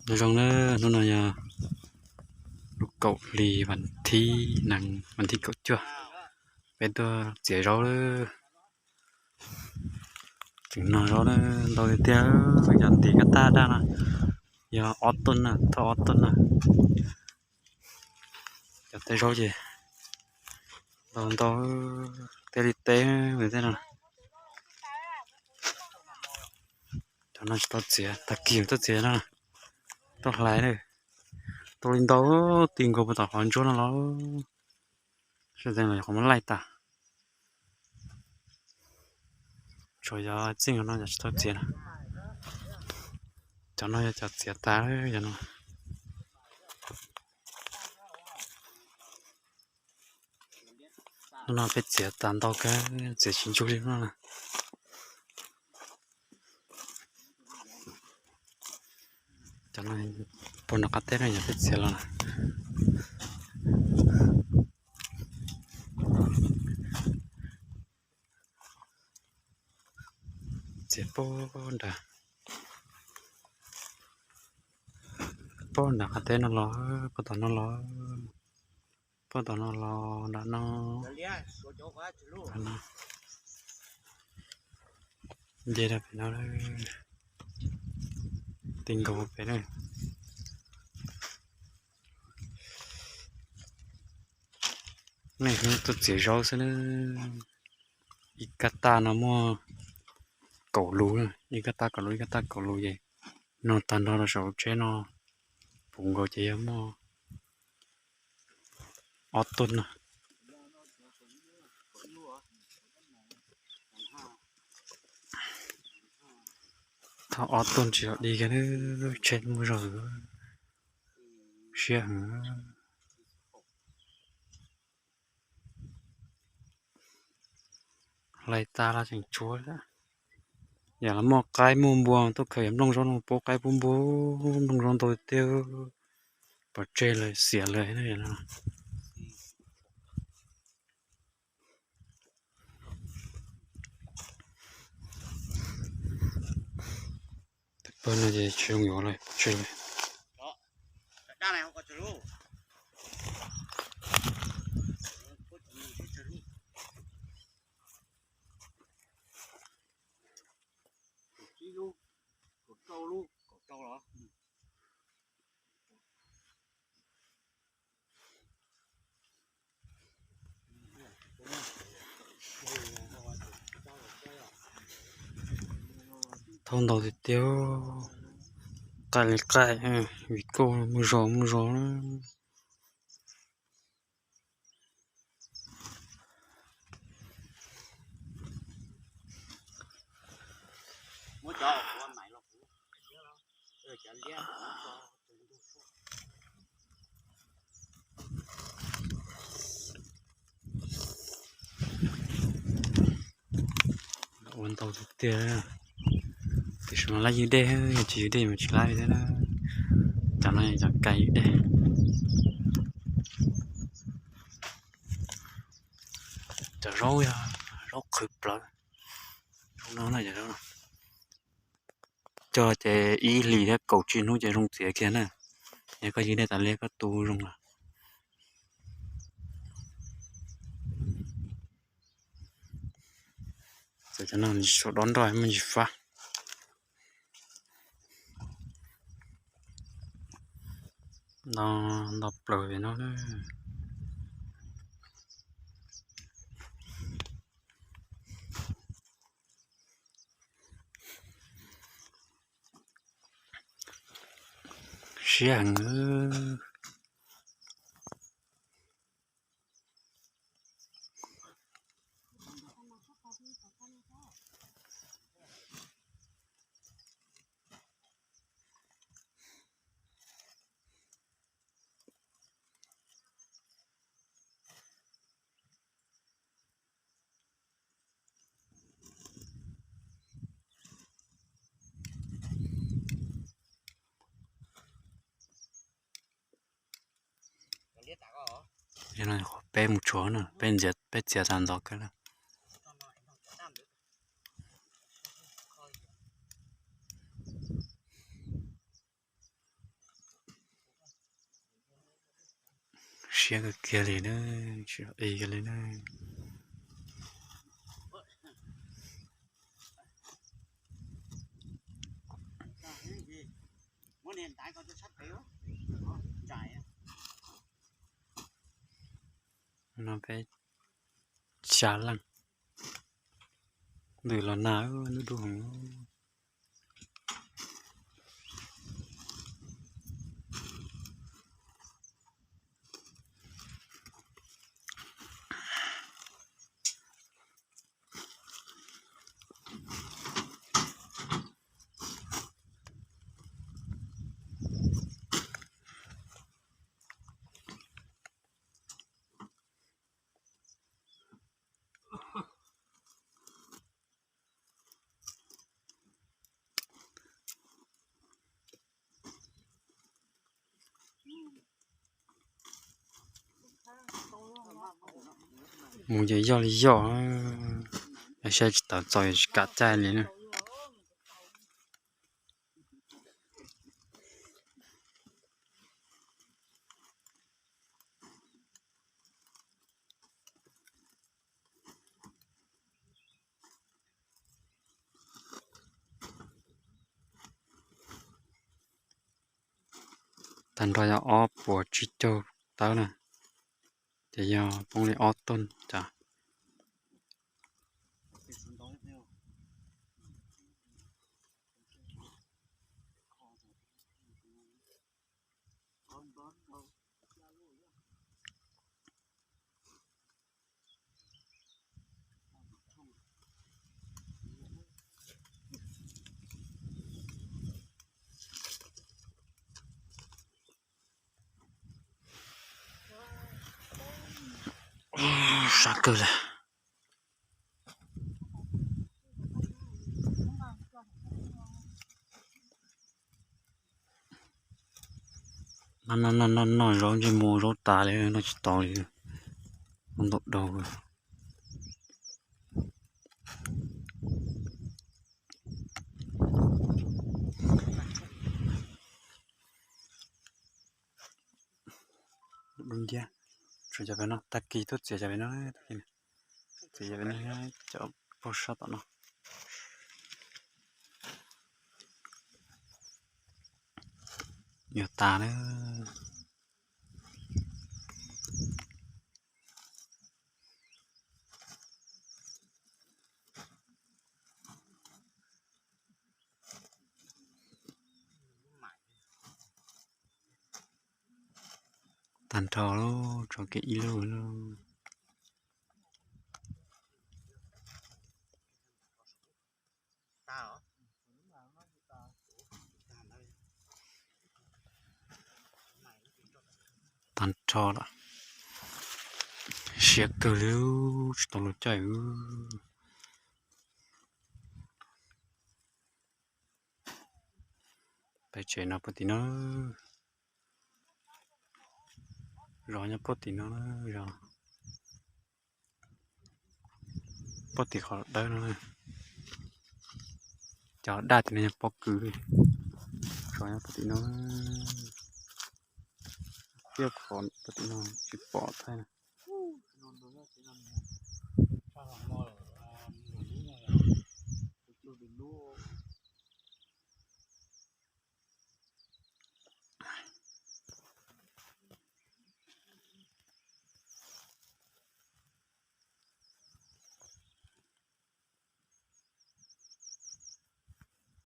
Nyob zoo na, hnub no yog lub kaum hli vas thib nees, vas thib kaum cuaj, peb tuaj txiav zaub lawm. Tseem no zaub na, ntau tiag tiag, yog ntim kab taj daj no, yog ob tuj na, thauj ob tuj na. Cov tej zaub ces ntau ntau, tej li teb tej no. Cov no tsis tau txiav, tag kis tuaj txiav no, tuaj hlais na. Tau li ntau, ti nkaus puag tom qhov ntsuab no los, sawv daws los qhov muab laij tas. Tsuas yog txij no yog tsis tau txiav na. Cov no yog cov txiav tas, cov no. Hnub no peb txiav tas ntau kawg, txiav tsis ntsug li no na. Cov no puag nram qab teb no yog peb txiav los na. Txiav puag nram, puag nram qab teb no los, puag tom no los, puag tom no los nram no. Nce rau pem no, ti nkaus pem na. Nej hnub tuaj txiav zaub xwb na. Ib kab taj no muaj kaum lus, ib kab taj kaum lus, ib kab taj kaum lus ces nug tag nrho rau saum tsheb no, puv nkaus ces yog muaj ob tug no. Thauj ob tug tsis yog dig kiag, tsheb muaj zog, siab heev. Hlais tas los tseem tshuav. Yam los muaj qaib muaj npua tuaj khaws nplooj zaub no pub qaib pub npua, nplooj zaub ntau tiag, pov tseg lawm xiam lawm no. Pawg no ces tsis zoo yuav lawm, pov tseg lawm. Thauj ntau tiag tiag, qaij li qaij, vim kauj muaj zog muaj zog. Ua ntau tiag tiag, tiam sis mas lab ywg dej, yog tsis ywg dej mas tsis lab li thiab na. Cov no yog cov kais ywg dej. Cov zaub yog zaub qhwv plawv, zoo no na cov zaub no. Cog ces ib hlis thiab kaum tsib hnub ces zoo txiav kiag na. Yog koj ywg dej tas li koj tu zoo lawm. Txawm cov no tsis tshua dob nroj muaj ntsis fab. Nto, nto plaws li no. Siab heev. Peb mus tshuav na, peb ntxiav, peb txiav tas ntxov kawg na. Siab kawg kiag li na, tsis e kiag li na. No peb xya leej, ntws los nag, ntuj dub heev. Mus ces yog li yog, saib tsis tawm txaus tsis kam caij li na. Tag nrho yog ob puas tsib caug tawb na, ces yog poob li ob tug cas. Sab kawg li. Noj noj noj noj zaub ntsej muag zaub tas li, noj tsis tau li, ntau daug. Dub nciab, tshuav cov pem no, tag kis tuaj txiav cov pem no, txiav cov pem no, cov pog sab tom no. Yuav tas lawm. Tag nrho lawm, tshuav kiag ib lub lawm. Tag nrho lawm. Siab kawg li, tsis tau luag caij. Peb tsev no puag tim no. Zos nyob puag tim no, zos puag tim qhov dawb no. Cov daj tim no yog pob kws. Zos nyob puag tim no. Tiaj qhov puag tim no tsis pom thiab.